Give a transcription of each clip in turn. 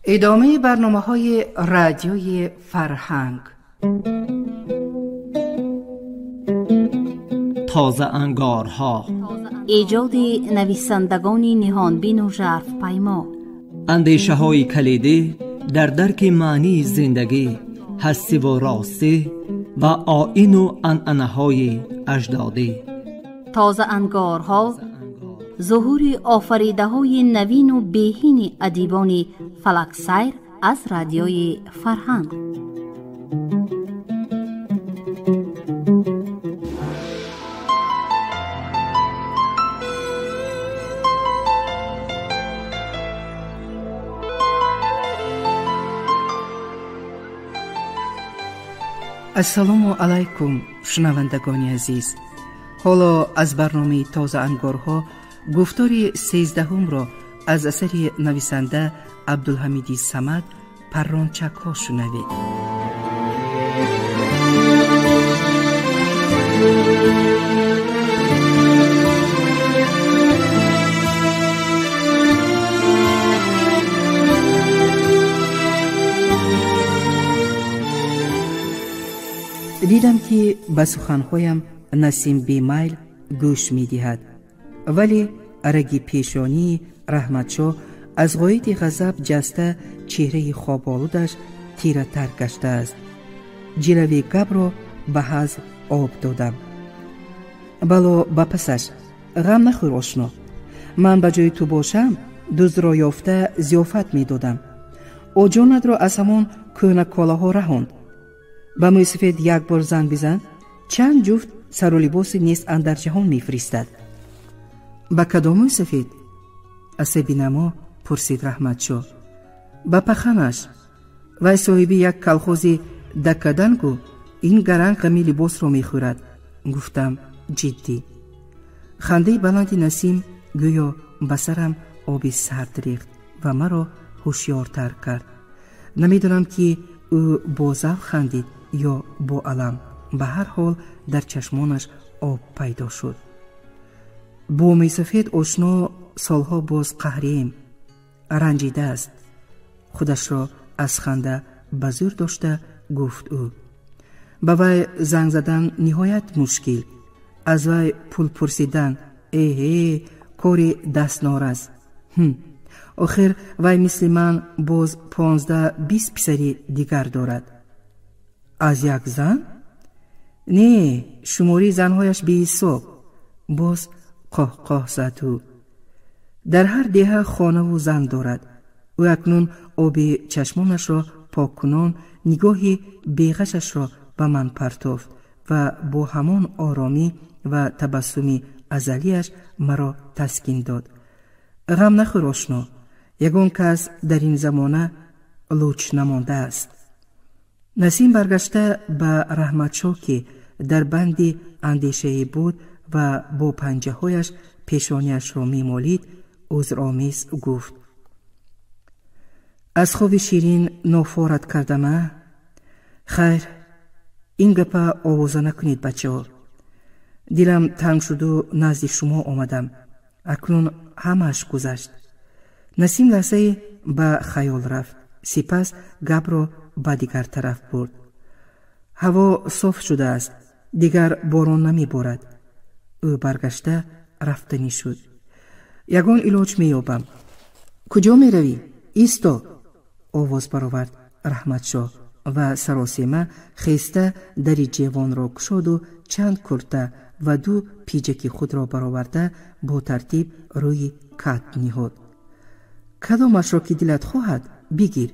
Идомаи барномаҳои радиои фарҳанг. Тозаангорҳо, эҷоди нависандагони ниҳонбину жарфпаймо, андешаҳои калидӣ дар дарки маънии зиндагӣ, ҳастиву ростӣ ва оину анъанаҳои аҷдодӣ. Тозаангорҳо зуҳури офаридаҳои навину беҳини адибони фалаксайр аз радиои фарҳанг. Ассалому алайкум, шунавандагони азиз. Ҳоло аз барномаи тозаангорҳо гуфтори 13-умро аз асари нависанда Абдулҳамиди Самад «Паррончакҳо» шунавед. Дидам, ки ба суханҳоям Насим бемайл гӯш медиҳад, вале раги пешонии Раҳматшоҳ аз ғояти ғазаб ҷаста, чеҳраи хоболудаш тиратар гаштааст. Ҷилави гапро ба ҳазл об додам. Бало ба пасаш, ғам нахӯр, ошно. Ман ба ҷои ту бошам, дуздро ёфта зиёфат медодам. Оҷонатро аз ҳамон кӯҳнаколаҳо раҳонд. Ба мӯйсафед як бор занг бизан, чанд ҷуфт сару либоси нест андар ҷаҳон мефиристад. Ба кадом мӯйсафед? Асабинамо пурсид Раҳматшоҳ. Ба паханаш. Вай соҳиби як калхози даккадангу ин гаранг ғами либосро мехӯрад, гуфтам ҷиддӣ. Хандаи баланди Насим гӯё ба сарам оби сард рехт ва маро ҳушёртар кард. Намедонам, ки ӯ бо завқ хандид ё бо алам. Ба ҳар ҳол дар чашмонаш об пайдо шуд. Бо мӯйсафед ошно солҳо боз қаҳрием. Ранҷидааст. Худашро аз ханда ба зӯр дошта гуфт ӯ. Ба вай занг задан ниҳоят мушкил. Аз вай пул пурсидан эҳе кори дастнорас. Охир вай мисли ман боз 15-20 писари дигар дорад. Аз як зан? Не, шумории занҳояш беҳисоб. Боз қоҳқоҳ зад ӯ. Дар ҳар деҳа хонаву зан дорад. Ӯ акнун оби чашмонашро поккунон нигоҳи беғашашро ба ман партофт ва бо ҳамон оромӣ ва табассуми азалияш маро таскин дод. Ғам нахӯр, ошно. Ягон кас дар ин замона луч намондааст. Насим баргашта ба Раҳматшоҳ, ки дар банди андешае буд ва бо панҷаҳояш пешониашро мемолид, узромез гуфт: аз хоби ширин нофорат кардама? Хайр, ин гапа овоза накунед, бачаҳо. Дилам танг шуду назди шумо омадам. Акнун ҳамааш гузашт. Насим лаҳзае ба хаёл рафт, сипас гапро ба дигар тараф бурд. Ҳаво соф шудааст, дигар борон намеборад. Ӯ баргашта рафтанӣ шуд. Ягон илоҷ меёбам. Куҷо меравӣ? Исто! Овоз баровард Раҳматшоҳ ва саросема хеста дари ҷевонро кушоду чанд курта ва ду пиҷаки худро бароварда бо тартиб рӯи кат ниҳод. Кадомашро ки дилат хоҳад, бигир.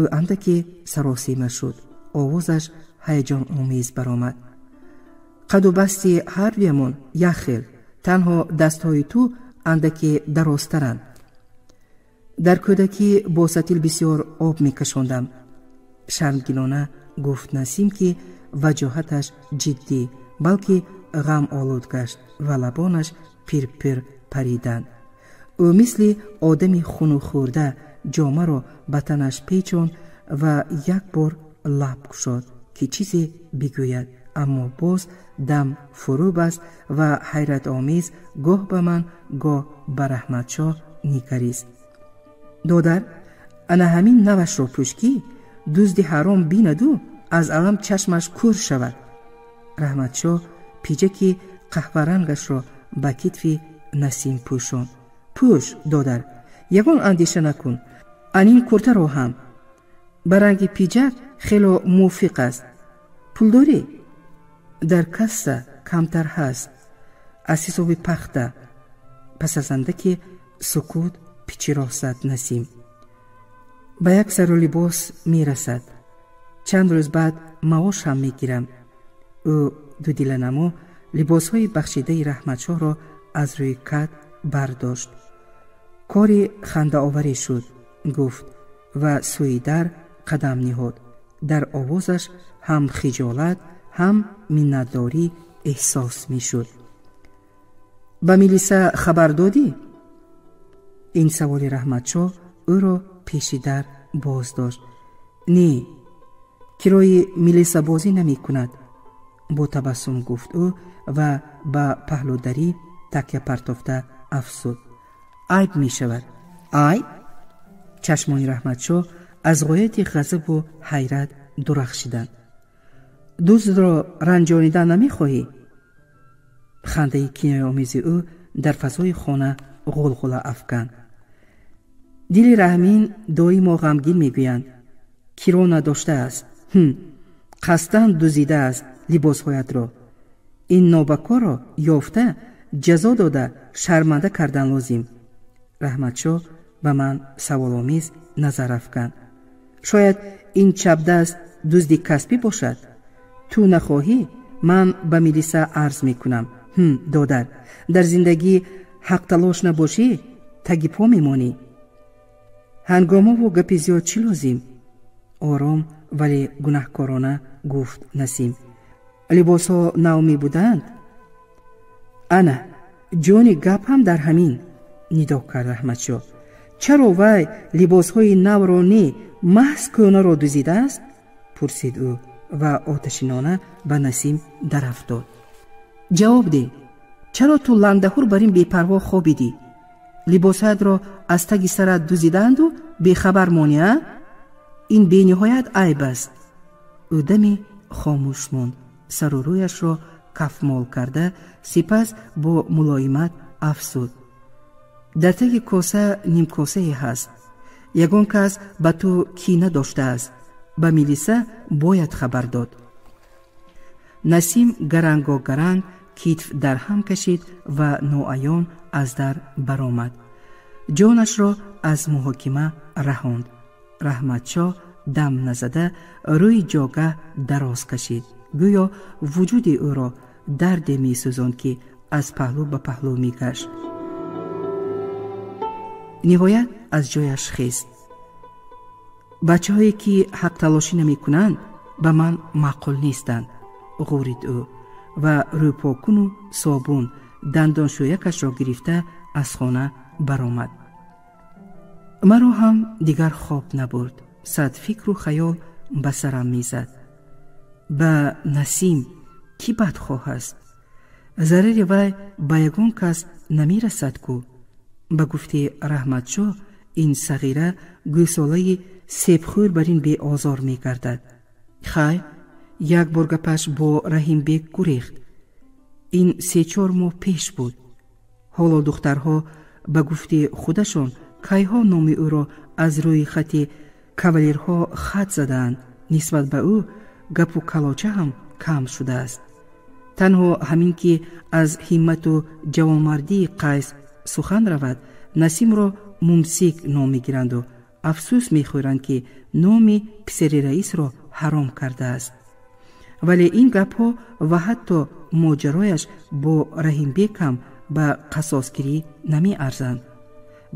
Ӯ андаке саросема шуд. Овозаш ҳаяҷономез баромад. Қаду басти ҳардуямон як хел, танҳо дастҳои ту андаке дарозтаранд. Дар кӯдакӣ бо сатил бисёр об мекашондам. Шармгинона гуфт Насим, ки ваҷоҳаташ ҷиддӣ, балки ғамолуд гашт ва лабонаш пирпир париданд. Ӯ мисли одами хунукхӯрда ҷомаро ба танаш печонд ва як бор лаб кушод, ки чизе бигӯяд, аммо боз дам фурӯ баст ва ҳайратомез гоҳ ба ман, гоҳ ба Раҳматшоҳ нигарист. Додар, Ана ҳамин навашро пӯш, ки дузди ҳаром бинаду аз алам чашмаш кӯр шавад. Раҳматшоҳ пиҷаки қаҳварангашро ба китфи Насим пӯшонд. Пӯш, додар, ягон андеша накун. Анин куртаро ҳам ба ранги пиҷак хело мувофиқ аст. Пул дорӣ? Дар касса камтар ҳаст, аз ҳисоби пахта. Пас аз андаке сукут пичироҳ зад Насим. Ба як сару либос мерасад. Чанд рӯз баъд маош ҳам мегирам. Ӯ дудиланамо либосҳои бахшидаи Раҳматшоҳро аз рӯи кат бардошт. Кори хандаоварӣ шуд, гуфт ва сӯи дар қадам ниҳод. Дар овозаш ҳам хиҷолат, ҳам миннатдорӣ эҳсос мешуд. Ба милиса хабар додӣ? Ин саволи Раҳматшоҳ ӯро пеши дар боз дошт. Не, кирои милисабозӣ намекунад, бо табассум гуфт ӯ ва ба паҳлӯдарӣ такя партофта афзуд. Айб мешавад. Айб? Чашмони Раҳматшоҳ аз ғояти ғазабу ҳайрат дурахшиданд. Дуздро ранҷонидан намехоҳӣ? Хандаи кинояомези ӯ дар фазои хона ғулғула афканд. Дили раҳмин доимо ғамгин мегӯянд. Киро надоштааст. Қасдан дузидааст либосҳоятро. Ин нобакорро ёфта ҷазо дода шарманда кардан лозим. Раҳматшоҳ ба ман саволомез назар афканд. Шояд ин чапдаст дузди касбӣ бошад? Ту нахоҳӣ, ман ба милиса арз мекунам. Додар, дар зиндагӣ ҳақталош набошӣ, таги по мемонӣ. Ҳангомаву гапи зиёд чӣ лозим? Ором вале гунаҳкорона гуфт Насим. Либосҳо нав мебуданд? Ана, ҷони гап ҳам дар ҳамин, нидо кард Раҳматшоҳ. Чаро вай либосҳои навро не, маҳз кӯнаро дузидааст? Пурсид ӯ ва оташинона ба Насим дарафтод. Ҷавоб деҳ, чаро ту ландаҳур бар ин бепарво хобидӣ? Либосҳоятро аз таги сарат дузидаанду бехабар монӣ, а? Ин бениҳоят айб аст. Ӯ даме хомӯш монд, сару рӯяшро кафмол карда, сипас бо мулоимат афзуд. Дар таги коса нимкосае ҳаст. Ягон кас ба ту кина доштааст. Ба милиса бояд хабар дод. Насим гаранго-гаранг китф дар ҳам кашид ва ноаён аз дар баромад. Ҷонашро аз муҳокима раҳонд. Раҳматшоҳ дам назада рӯи ҷогаҳ дароз кашид. Гӯё вуҷуди ӯро дарде месӯзонд, ки аз паҳлӯ ба паҳлӯ мегашт. Ниҳоят аз ҷояш хест. Бачаҳое ки ҳақталошӣ намекунанд, ба ман маъқул нестанд, ғурид ӯ ва рӯпокуну собун дандоншӯякашро гирифта аз хона баромад. Маро ҳам дигар хоб набурд. Сад фикру хаёл ба сарам мезад. Ба Насим кӣ бадхоҳ аст? Зарари вай ба ягон кас намерасад ку. Ба гуфти Раҳматшоҳ, ин сағира гӯсолаи себхӯр бар ин беозор мегардад. Хай, як бор гапаш бо Раҳимбек гурехт. Ин 3-4 моҳ пеш буд. Ҳоло духтарҳо ба гуфти худашон кайҳо номи ӯро аз рӯи хати кавалерҳо хат задаанд. Нисбат ба ӯ гапу калоча ҳам кам шудааст. Танҳо ҳамин ки аз ҳиммату ҷавонмардии Қайс сухан равад, Насимро мумсик ном мегиранду афсӯс мехӯранд, ки номи писари раисро ҳаром кардааст. Вале ин гапҳо ва ҳатто моҷарояш бо Раҳимбек ҳам ба қасосгирӣ намеарзанд.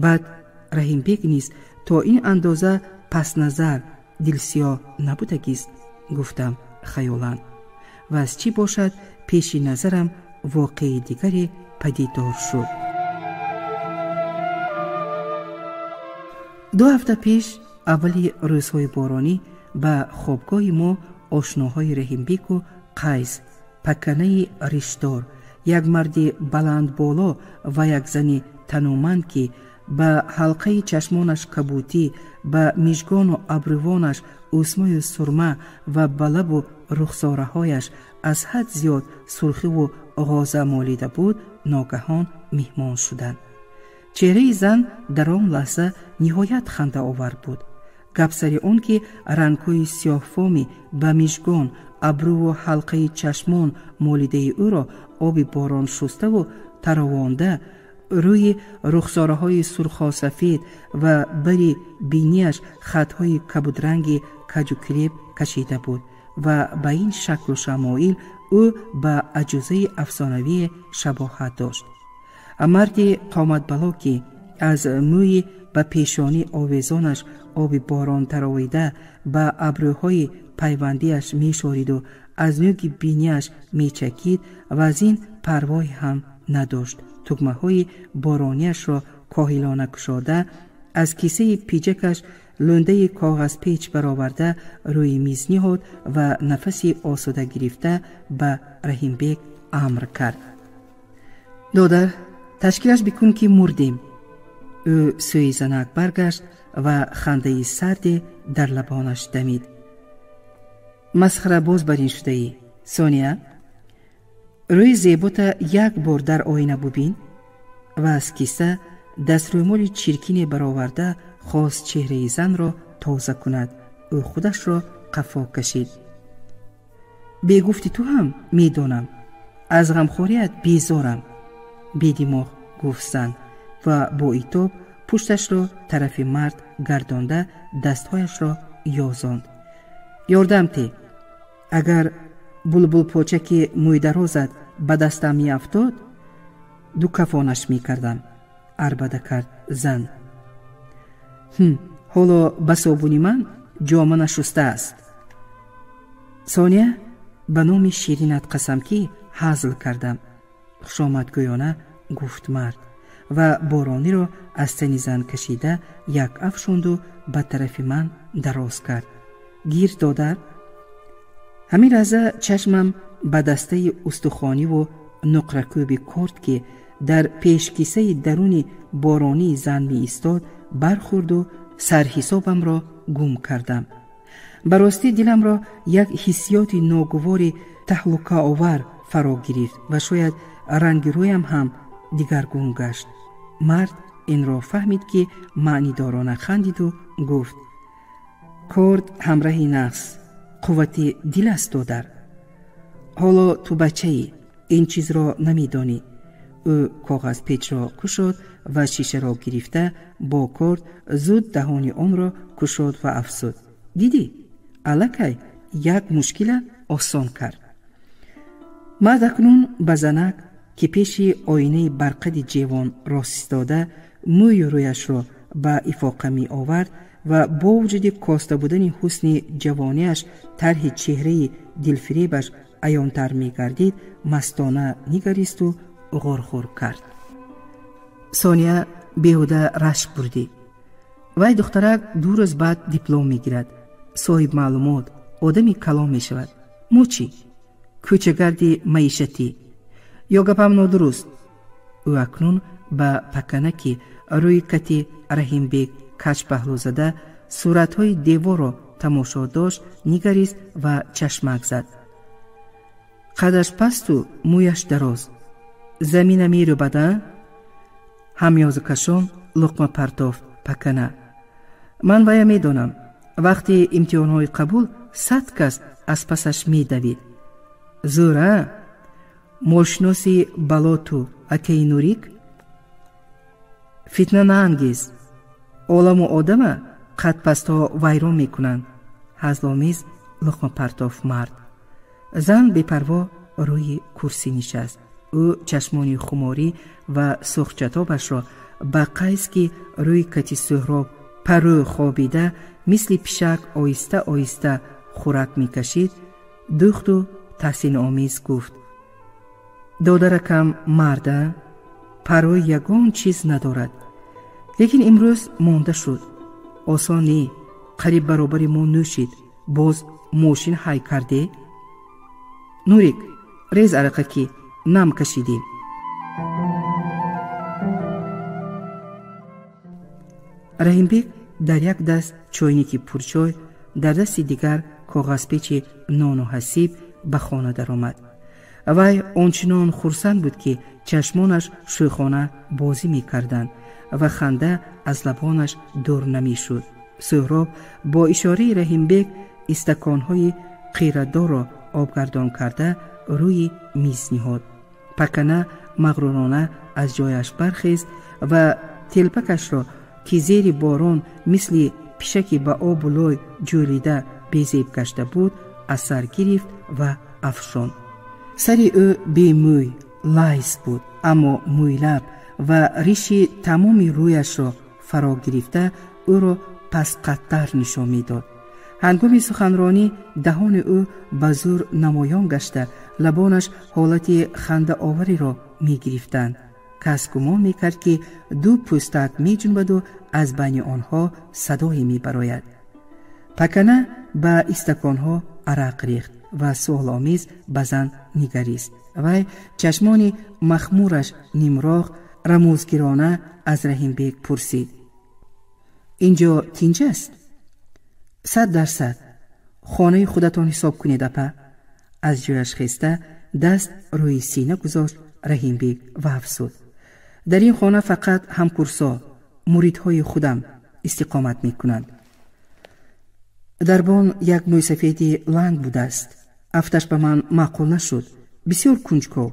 Баъд Раҳимбек низ то ин андоза пастназар, дилсиёҳ набудагист, гуфтам хаёлан. Ва аз чӣ бошад, пеши назарам воқеаи дигаре падидор шуд. 2 ҳафта пеш, аввали рӯзҳои боронӣ, ба хобгоҳи мо ошноҳои Раҳимбеку Қайс, паканаи риштдор, як марди баландболо ва як зани тануманд, ки Ба ҳалқаи чашмонаш кабутӣ, ба мижгону абрувонаш усмою сурма ва ба лабу рухсораҳояш аз ҳад зиёд сурхиву ғоза молида буд, ногаҳон меҳмон шуданд. Чеҳраи зан дар он лаҳза ниҳоят хандаовар буд. Гап сари он ки рангҳои сиёҳфоми ба мижгон, абруву ҳалқаи чашмон молидаи ӯро оби борон шуставу таровонда, рӯи рухсораҳои сурхосафед ва бари бинияш хатҳои кабудранги каҷукилеб кашида буд ва ба ин шаклу шамоил ӯ ба аҷузаи афсонавие шабоҳат дошт. Марди қоматбало, ки аз мӯи ба пешонӣ овезонаш оби борон таровида ба абрӯҳои пайвандиаш мешориду аз нӯги бинияш мечакид ва аз ин парвоҳе ҳам надошт, тугмаҳои боронияшро коҳилона кушода, аз кисаи пиҷакаш лӯндаи коғазпеч бароварда рӯи миз ниҳод ва нафаси осуда гирифта ба Раҳимбек амр кард: «Додар, ташкилаш бикун, ки мурдем». Ӯ сӯи занак баргашт ва хандаи сарде дар лабонаш дамид. «Масхарабоз бар ин шудаӣ, Сония? Рӯи зебота як бор дар оина бубин». Ва аз киса дастрӯмоли чиркине бароварда хост чеҳраи занро тоза кунад. Ӯ худашро қафо кашид. «Бегуфти ту ҳам медонам, аз ғамхорият безорам», бедимоғ гуфт зан ва бо итоб пушташро тарафи мард гардонда дастҳояшро ёзонд. «Ёрдам те, агар булбулпочаки мӯйдарозат ба дастам меафтод, ду кафонаш мекардам», арбада кард зан. «Ҳоло ба собуни ман ҷома нашустааст». «Сония, ба номи ширинат қасам, ки ҳазл кардам», хушомадгӯёна гуфт мард ва борониро аз тани зан кашида як афшонду ба тарафи ман дароз кард. «Гир, додар». Ҳамин лаҳза чашмам ба дастаи устухониву нуқракӯби корд, ки дар пешкисаи даруни боронии зан меистод, бархӯрду сарҳисобамро гум кардам. Ба ростӣ диламро як ҳиссиёти ногувори таҳлукаовар фаро гирифт ва шояд ранги рӯям ҳам дигаргун гашт. Мард инро фаҳмид, ки маънидорона хандиду гуфт: «Корд ҳамраҳи нафс, қуввати дил аст, додар. Ҳоло ту бачаӣ, ин чизро намедонӣ». Ӯ коғазпечро кушод ва шишаро гирифта бо корд зуд даҳони онро кушод ва афзуд: «Дидӣ, аллакай як мушкила осон кард». Мард акнун ба занак, ки пеши оинаи барқади ҷевон рост истода мӯю рӯяшро ба ифоқа меовард ва бо вуҷуди коста будани ҳусни ҷавониаш тарҳи чеҳраи дилфиребаш аёнтар мегардид, мастона нигаристу ғурғур кард: «Сония, беҳуда рашк бурдӣ. Вай духтарак 2 рӯз баъд диплом мегирад, соҳиб маълумот, одами калон мешавад. Мо чӣ? Кӯчагарди маишатӣ. Ё гапам нодуруст?» Ӯ акнун ба пакана, ки рӯи кати Раҳимбек кач паҳлӯ зада суратҳои деворро тамошо дошт, нигарист ва чашмак зад: «Қадаш пасту мӯяш дароз, замина мерӯбада?» Ҳамёзукашон луқма партофт пакана: «Ман вая медонам. Вақти имтиҳонҳои қабул 100 кас аз пасаш медавид. Зӯра, молшиноси балоту акаи Нурик, фитна наангез. Оламу одама қадпастҳо вайрон мекунанд», ҳазломез луқма партофт мард. Зан бепарво рӯи курсӣ нишаст. Ӯ чашмони хуморӣ ва сурхчатобашро ба қайс, ки рӯи кати Суҳроб парӯ хобида мисли пишак оҳиста оҳиста хӯрак мекашид, дӯхту таҳсиномез гуфт: «Додаракам марда, парвои ягон чиз надорад, лекин имрӯз монда шуд. Осон не, қариб баробари мо нӯшид, боз мошин ҳай карде. Нурик, рез арақа, ки нам кашидем». Раҳимбек дар як даст чойники пурчой, дар дасти дигар коғазпечи нону ҳасиб ба хона даромад. Вай ончунон хурсанд буд, ки чашмонаш шӯхона бозӣ мекарданд ва ханда аз лабонаш дур намешуд. Суҳроб бо ишораи Раҳимбек истаконҳои қирадорро обгардон карда рӯи миз ниҳод. Пакана мағрурона аз ҷояш бархест ва телпакашро, ки зери борон мисли пишаки ба обу лой ҷӯлида безеб гашта буд, аз сар гирифт ва афшонд. Сари ӯ бемӯй лайс буд, аммо мӯйлаб ва риши тамоми рӯяшро фаро гирифта ӯро пасқаттар нишон медод. Ҳангоми суханронӣ даҳони ӯ ба зӯр намоён гашта, лабонаш ҳолати хандаовариро мегирифтанд. Кас гумон мекард, ки ду пӯстак меҷунбаду аз байни онҳо садое мебарояд. Пакана ба истаконҳо арақ рехт ва суоломез ба зан нигарист. Вай чашмони махмураш нимроғ рамузгирона аз Раҳимбек пурсид: инҷо тинҷ аст? 100%. Хонаи худатон ҳисоб кунед, апа. Аз ҷояш хеста даст рӯи сина гузошт Раҳимбек ва афзуд: дар ин хона фақат ҳамкурсо, муридҳои худам истиқомат мекунанд. Дарбон як мӯйсафеди ланг будааст. Афташ ба ман маъқул нашуд, бисёр кунҷков.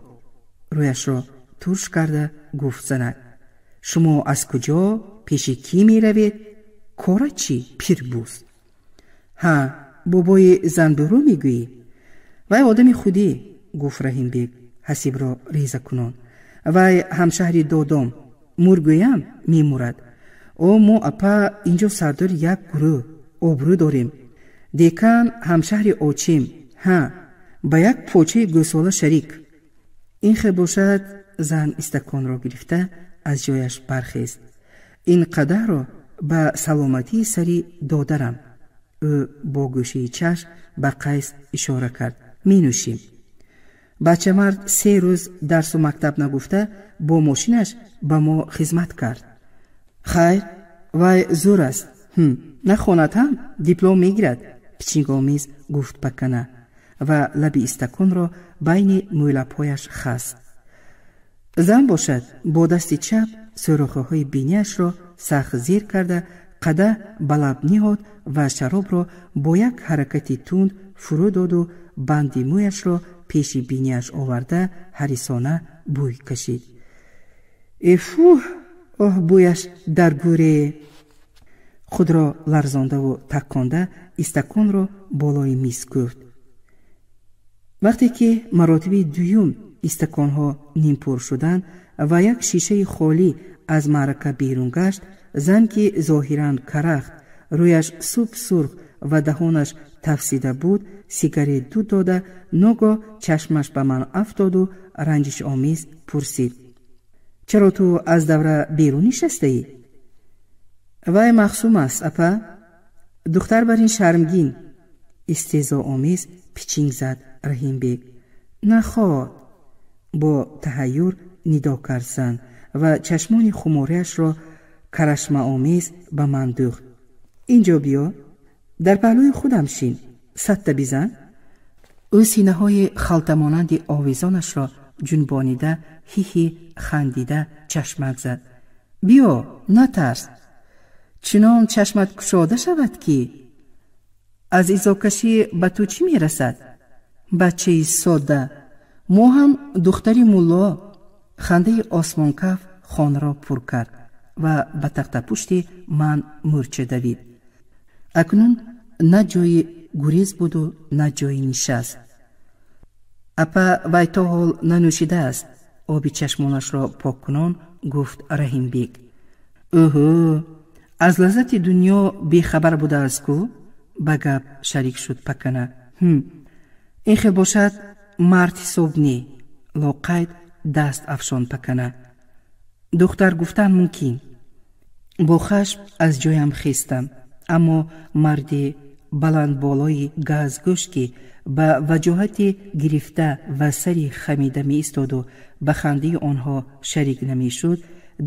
Рӯяшро турш карда гуфт занак: шумо аз куҷо, пеши кӣ меравед? Кора чӣ, пирбуз? Ҳа, бобои занбӯру мегӯӣ? Вай одами худӣ, гуфт Раҳимбек ҳасибро реза кунон. Вай ҳамшаҳри додом, мургӯям мемурад. О, мо апа инҷо сардори як гурӯҳ обрӯ дорем. Декан ҳамшаҳри очим, ҳа, ба як почаи гӯсола шарик. Ин хел бошад. Зан истаконро гирифта аз ҷояш бархест. Ин қадаҳро ба саломатии сари додарам. Ӯ бо гӯшаи чашм ба Қайс ишора кард. Менӯшем. Бачамард 3 рӯз дарсу мактаб нагуфта бо мошинаш ба мо хизмат кард. Хайр, вай зӯр аст. Нахонад ҳам диплом мегирад, пичингомез гуфт Пакана ва лаби истаконро байни мӯйлабҳояш хаст. Зан бошад бо дасти чап сӯрохаҳои бинияшро сахт зер карда қадаҳ ба лаб ниҳод ва шаробро бо як ҳаракати тунд фурӯ доду банди мӯяшро пеши бинияш оварда ҳарисона бӯй кашид. Эфуҳ, оҳ, бӯяш дар гӯре! Худро ларзондаву такконда истаконро болои миз кӯфт. Вақте ки маротиби дуюм истаконҳо нимпур шуданд ва як шишаи холӣ аз маърака берун гашт, зан ки зоҳиран карахт, рӯяш суб сурх ва даҳонаш тафсида буд, сигарет дуд дода, ногоҳ чашмаш ба ман афтоду ранҷишомез пурсид: чаро ту аз давра берун нишастаӣ? Вай махсум аст, апа. Духтар бар ин шармгин. Истеҳзоомез пичинг зад Раҳимбек. Наход! Бо таҳайюр нидо кард зан ва чашмони хуморияшро карашмаомез ба ман дӯхт. Инҷо биё, дар паҳлӯи худам шин, садта бизан. Ӯ синаҳои халтамонанди овезонашро ҷунбонида ҳиҳи хандида чашмак зад. Биё, натарс, чунон чашмат кушода шавад, ки аз изокашӣ ба ту чӣ мерасад? Бачаи содда, мо ҳам духтари мулло. Хандаи осмонкаф хонаро пур кард ва ба тахтапушти ман мӯрча давид. Акнун на ҷои гурез буду на ҷои нишаст. Апа, вай то ҳол нанӯшидааст, оби чашмонашро поккунон гуфт Раҳимбек. Оҳо, аз лаззати дунё бехабар будааст ку? Ба гап шарик шуд Пакана. Ин хел бошад, мард ҳисоб не. Лоқайд даст афшон Пакана. Духтар гуфтан мумкин. Бо хашм аз ҷоям хестам, аммо марди баландболои газгӯш, ки ба ваҷоҳати гирифта ва сари хамида меистоду ба хандаи онҳо шарик намешуд,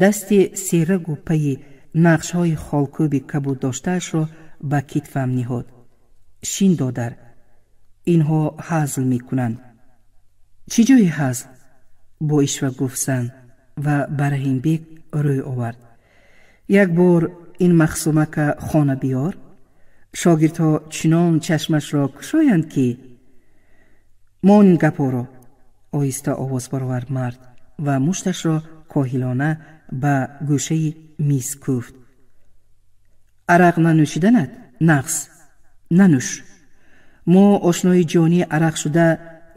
дасти серагу пайи нақшҳои холкӯби кабуд доштаашро ба китфам ниҳод. Шин, додар, инҳо ҳазл мекунанд. Чӣ ҷои ҳазл? Бо ишва гуфт зан ва ба Раҳимбек рӯй овард. Як бор ин махсумака хона биёр, шогирдҳо чунон чашмашро кушоянд, ки мон ин гапҳоро, оҳиста овоз баровард мард ва мушташро коҳилона ба гӯшаи миз кӯфт. Арақ нанӯшиданат нақс, нанӯш. Мо ошнои ҷонӣ арақ шуда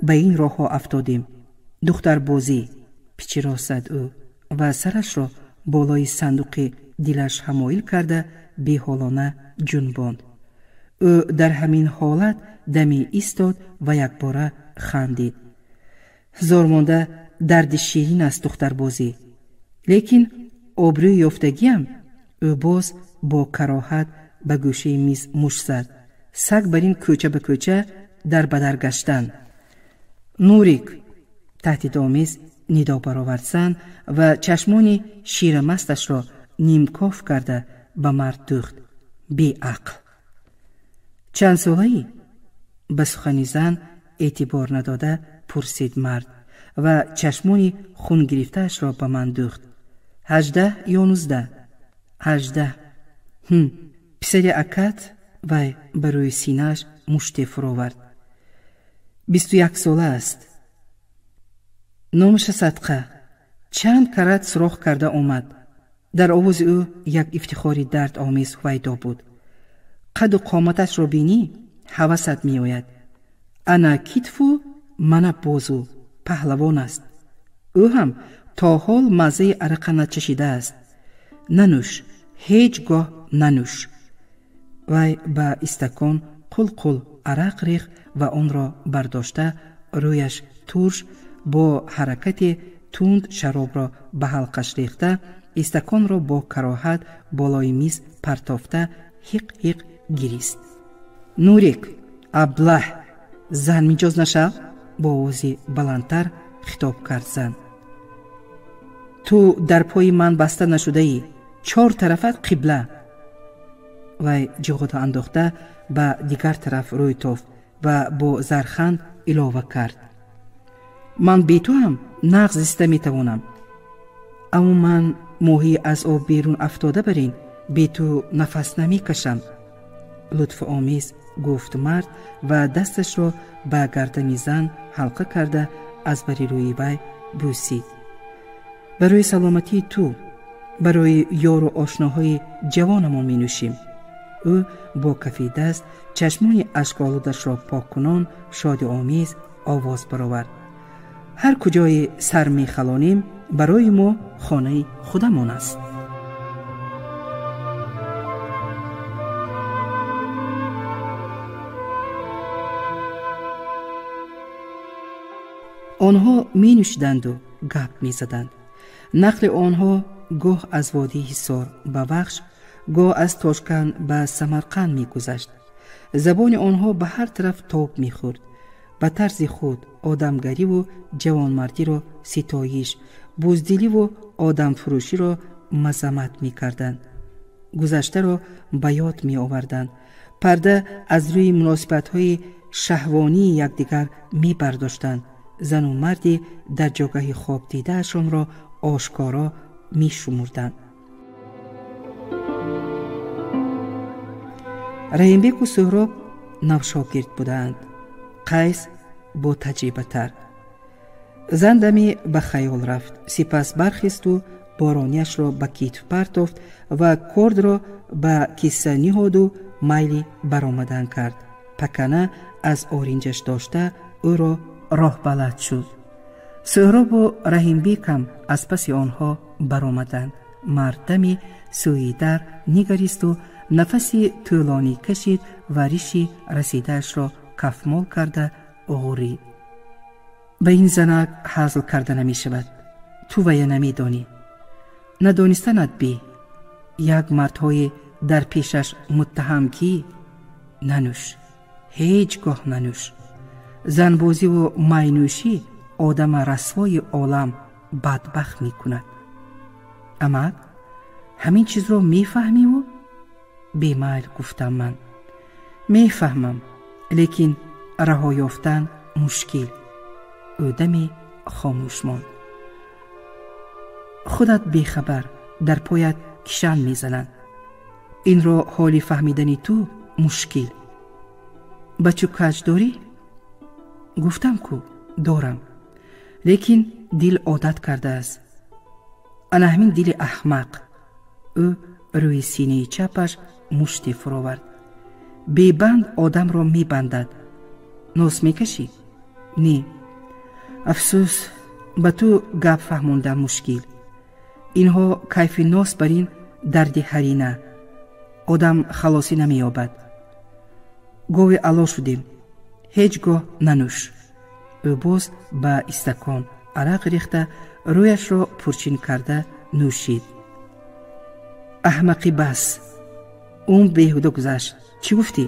ба ин роҳҳо афтодем. Духтарбозӣ, пичиро зад ӯ ва сарашро болои сандуқи дилаш ҳамоил карда беҳолона ҷунбонд. Ӯ дар ҳамин ҳолат даме истод ва якбора хандид. Зор монда дарди ширин аст духтарбозӣ, лекин обрӯи ёфтагиам. Ӯ боз бо кароҳат ба гӯшаи миз мушт зад. Саг бар ин кӯча ба кӯча дар ба дар гаштан. Нурик, таҳдидомез нидо баровард зан ва чашмони ширамасташро нимкоф карда ба мард дӯхт. Беақл. Чанд солаӣ? Ба сухани зан эътибор надода пурсид мард ва чашмони хунгирифтаашро ба ман дӯхт. 18 ё 19? 18. Писари акат. Вай ба рӯи синааш муште фуровард. 21 сола аст. Номаша Садқа. Чанд карат суроғ карда омад. Дар овози ӯ як ифтихори дардомез ҳувайдо буд. Қаду қоматашро бинӣ, ҳавасат меояд. Ана китфу мана бозу, паҳлавон аст. Ӯ ҳам то ҳол маззаи арақа начашидааст. Нанӯш, ҳеҷ гоҳ нанӯш. Вай ба истакон қул-қул арақ рехт ва онро бардошта рӯяш турш бо ҳаракати тунд шаробро ба ҳалқаш рехта, истаконро бо кароҳат болои миз партофта ҳиқ-ҳиқ гирист. Нурик, аблаҳ, зан миҷоз нашав? Бо овози баландтар хитоб кард зан. Ту дар пои ман баста нашудаӣ, чор тарафат қибла. Вай ҷиғота андохта ба дигар тараф рӯй тофт ва бо зарханд илова кард. Ман бе ту ҳам нағз зиста метавонам. Аммо ман моҳӣ аз об берун афтода бар ин бе ту нафас намекашам. Лутфомез гуфт мард ва дасташро ба гардани зан ҳалқа карда аз бари рӯи вай бӯсид. Барои саломатии ту, барои ёру ошноҳои ҷавонамон менӯшем. Ӯ бо кафи даст чашмони ашколудашро поккунон шодиомез овоз баровард. Ҳар куҷое сар мехалонем, барои мо хонаи худамон аст. Онҳо менӯшиданду гап мезаданд. Нақли онҳо гоҳ аз водии Ҳисор ба Вахш, гоҳ аз Тошканд ба Самарқанд мегузашт. Забони онҳо ба ҳар тараф тоб мехӯрд. Ба тарзи худ одамгариву ҷавонмардиро ситоиш, буздиливу одамфурӯширо мазаммат мекарданд. Гузаштаро ба ёд меоварданд. Парда аз рӯи муносибатҳои шаҳвонии якдигар мебардоштанд. Зану марди дар ҷогаҳи хоб дидаашонро ошкоро мешумурданд. Раҳимбеку Суҳроб навшогирд буданд. Қайс бо таҷрибатар. Зан даме ба хаёл рафт, сипас бархесту боронияшро ба китф партофт ва кордро ба кисса ниҳоду майли баромадан кард. Пакана аз оринҷаш дошта ӯро роҳбалад шуд. Суҳробу Раҳимбекам аз паси онҳо баромаданд. Мард даме сӯи дар нигаристу нафаси тӯлонӣ кашид ва риши расидаашро кафмол карда ғурид. Ба ин занак ҳазл карда намешавад. Ту вая намедонӣ. Надонистанат бе. Як мардҳое дар пешаш муттаҳам ки нанӯш, ҳеҷ гоҳ нанӯш. Занбозиву майнӯшӣ одама расвои олам бадбахт мекунад. Амак, Ҳамин чизро мефаҳмиву? Бемайл гуфтам ман. Мефаҳмам, лекин раҳо ёфтан мушкил. Ӯ даме хомӯш монд. Худат бехабар, дар поят кишан мезананд. Инро ҳоли фаҳмидани ту мушкил. Ба чӯ каҷ дорӣ? Гуфтам ку дорам, лекин дил одат кардааст. Ана ҳамин дили аҳмақ. Ӯ рӯи синаи чапаш муште фуровард. Бебанд одамро мебандад. Нос мекашӣ? Не. Афсӯс, ба ту гап фаҳмондан мушкил. Инҳо кайфи нос бар ин дарди ҳарина. Одам халосӣ намеёбад. Гови ало шудем. Ҳеҷ гоҳ нанӯш. Ӯ боз ба истакон арақ рехта, рӯяшро пурчин карда нӯшид. Аҳмақӣ бас. Умр беҳуда гузашт. Чӣ гуфтӣ?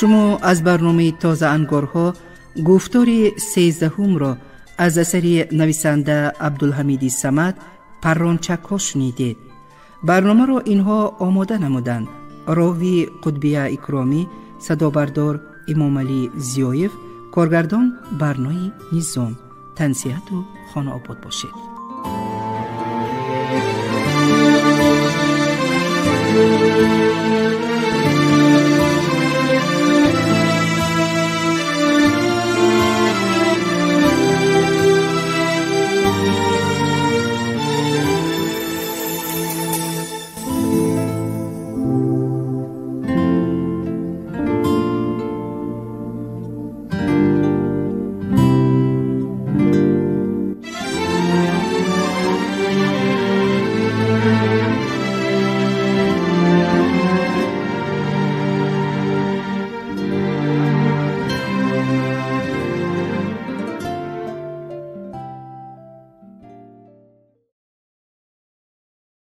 Шумо аз барномаи Тозаангорҳо гуфтори 13-ро аз асари нависанда Абдулҳамиди Самад Паррончакҳо шунидед. Барномаро инҳо омода намуданд: рови Қутбия Икромӣ, садобардор Имомалӣ Зиёев, коргардон Барнои Низом. Тансиҳату хонаобод бошед.